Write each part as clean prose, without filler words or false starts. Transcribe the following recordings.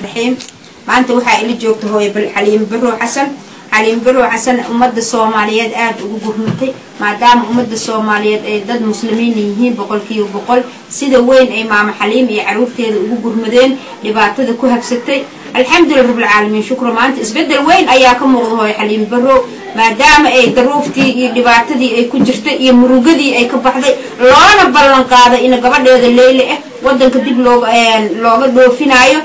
Raxiim. Maanta waxaa ila joogta hooyo Xaliimo Barow Xasan. Xaliimo Barow Xasan ummadda Soomaaliyeed aada ugu gurmatay, maadaama ummadda Soomaaliyeed ay dad muslimiin yihiin 100%. Sida weyn ay maamo Xaliim iyo caruurteeda ugu gurmadeen dhibaatada ku habsatay, alxamdulilah rabbilcaalamiin, shukra. Maanta isbeddel weyn ayaa ka muuqda hooyo Xaliimo Barow, maadaama ay daruuftii iyo dhibaatadii ay ku jirtay iyo murugadii ay ka baxday, loona ballan qaaday in gabadheeda Leyle ah wadanka dib looga dhoofinaayo,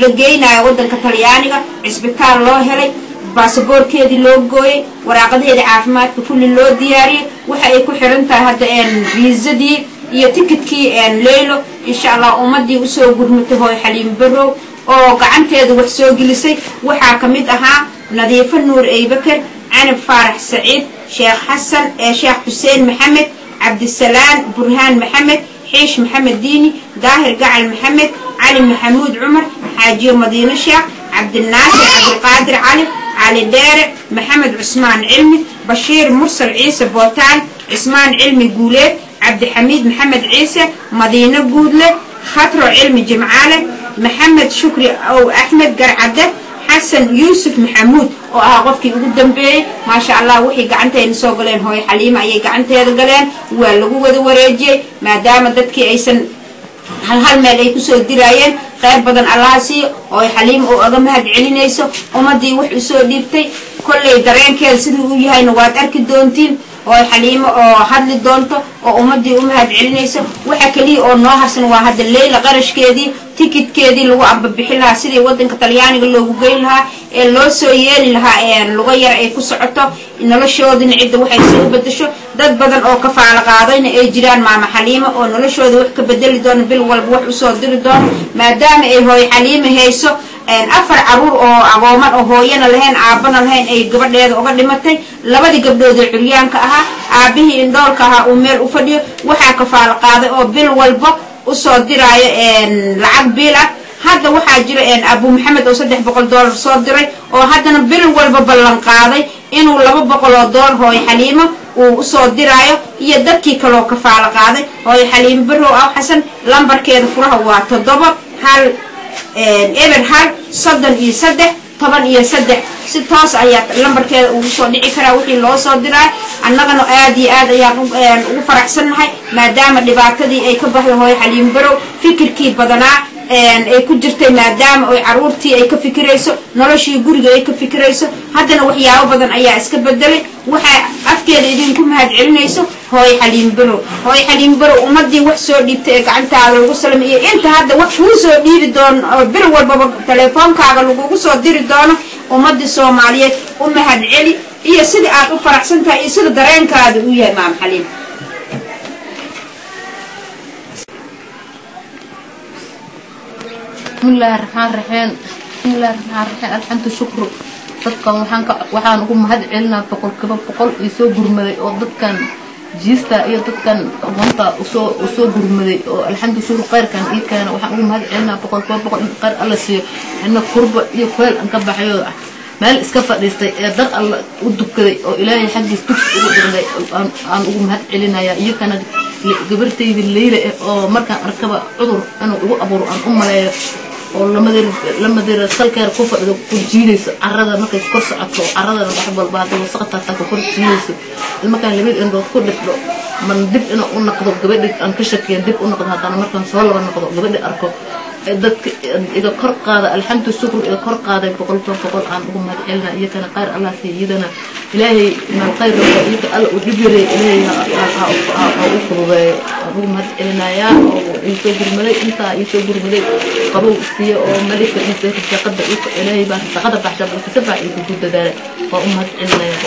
la geynayo wadanka Talyaaniga. Cisbitaal loo helay, baasaboorkeedii loo gooyey, waraaqadaheeda caafimaadka kulli loo diyaariyey. Waxa ay ku xiran tahay hadda viisadii iyo tikidkii Leylo, insha Allah. Ummadii usoo gurmatay hooyo Xaliimo Barow oo gacanteeda wax soo gelisay waxaa ka mid ahaa Nadiifo Nuur Eybakar, Canab Faarax Saciid, Sheekh Xasan, Sheekh Xuseen Maxamed, Cabdisalaan Burhaan Maxamed, Xiish Maxamed Diini, Daahir Gacal Maxamed, Cali Maxamuud Cumar, Xaajiyo Madiino Sheekh Cabdinaasir, Cabdulqaadir Cali, Cali Dheere, Maxamed Cusmaan Cilmi, Bashiir Mursal Ciise Bootaan, Cismaan Cilmi Guuleed, Cabdixamiid Maxamed Ciise, Madiino Guudle, Khatro Cilmi Jimcaale, Maxamed Shukri Ow Axmed Garcadde, Xasan Yuusuf Maxamuud oo ahaa qofkii ugu dambeeyey. Maasha Allah, wixii gacanteena soo galeen hooyo Xaliima ayay gacanteeda galeen, waa lagu wada wareejiyey, maadaama dadkii aysan hal hal meel ay kusoo diraayeen. Kheyr badan Allaha siiyo hooyo Xaliima oo oga mahad celinayso ummadii wax usoo dhiibtay. Kolley dareenkeeda siduu u yahayna waad arki doontiin, hooyo Xaliimo oo hadli doonto oo ummadii u mahad celinayso. Waxa keliya oo noo harsan waa hadda Leyla qarashkeedii, tikidkeedii lagu ambabixin lahaa, sidii wadanka Talyaaniga loogu geyn lahaa ee loo soo yeeli lahaa lugo yar ay ku socoto noloshoodina, cidda waxay soo bedesho. Dad badan oo kafaalo qaadayna ay jiraan maama Xaliimo oo noloshooda wax ka bedeli doono, bil walba wax usoo diri doono, maadaama ay hooyo Xaliimo hayso 4 caruur oo agooman oo hooyana lahayn, aabbana lahayn, ay gabadheeda uga dhimatay, labadii gabdhood ee curyaanka ahaa, aabihii indhoolka ahaa uu meel u fadhiyo. Waxaa kafaalo qaaday oo bil walba usoo diraayo lacag biil ah. Hadda waxaa jira Abu Maxamed oo $300 soo diray, oo haddana bil walba ballan qaaday inuu $200 hooyo Xaliimo uu usoo diraayo, iyo dadkii kaloo kafaalo qaaday. Hooyo Xaliimo Barow Aw Xasan lambarkeeda furaha waa 7 1 0 1 33 13. Si toos ayaa lambarkeeda ugu soo dhici karaa wixii loo soo diraay. Annagana aad iyo aad ayaan ugu faraxsannahay, maadaama dhibaatadii ay ka baxday hooyo Xaliimo Barow, fikirkii badanaa ay ku jirtay, maadaama oy caruurtii ay ka fikirayso, noloshii guriga ay ka fikirayso. Haddana waxyaabo badan ayaa iska bedelay. Waxaa afkeeda idinku mahad celinayso hooyo Xaliimo Barow. Hooyo Xaliimo Barow, ummadii wax soo dhiibtay ee gacantaada lagu salamay iyo inta hadda wax kuu soo dhiibi doono oo bil walbaba teleefoonkaaga lagugu soo diri doono, ummadii Soomaaliyeed u mahad celi, iyo sida aad u faraxsan tahay iyo sida dareenkaada uu yahay, maam Xaliim. Bismillahi raxmaan raxiim, bismillahi raxmaan raxiim, alxamdu shukru. Dadkan waxaan ugu mahad celinaa 100% ii soo gurmaday, oo dadkan jiista iyo dadkan aqoonta usoo gurmaday, oo alxamdu shukru khayrkan ii keena. Waxaan ugu mahad celinaa 100% in khayr Alla siiyo. Ina kurba iyo kuleel aan ka baxayo, meel iska fadhiistay ee dar Alla u dukaday oo Ilaahay xaggiis dugsi ugu dhigday aan ugu mahad celinayaa. Iyakana gabartayda Leyla eh oo markaan arkaba cudur inuu igu abuuro aan u maleeyo, oo lamadeera salkeer ku fadhido, ku jiidayso carrada markay kor socoto, carradana wax walba hadda wasaqta taa ku kor jiidayso, markaan labada indhood ku dhifdho man dib inuu u noqdo gabadhi aan ka shakiyan, dib u noqdo, haddana markaan soo laba noqdo gabadhi arko, dadka iga kor qaada, alxamdu shukru, iga kor qaaday 100% aan ugu mahad celinaa. Iyakana khayr Allah siiya, iyadana Ilaahay maal khayr rabo, iyaka Alla uu dhib yareey, Ilaahay ha u fududeeyo. Aan ugu mahad celinayaa oo iisoo gurmaday, intaa iisoo gurmaday, qabow siiya oo meel fadhiisay, shaqada Ilaahay baa shaqada baxsha, balse si fiican iigu dadaalay, waa u mahad celinaya.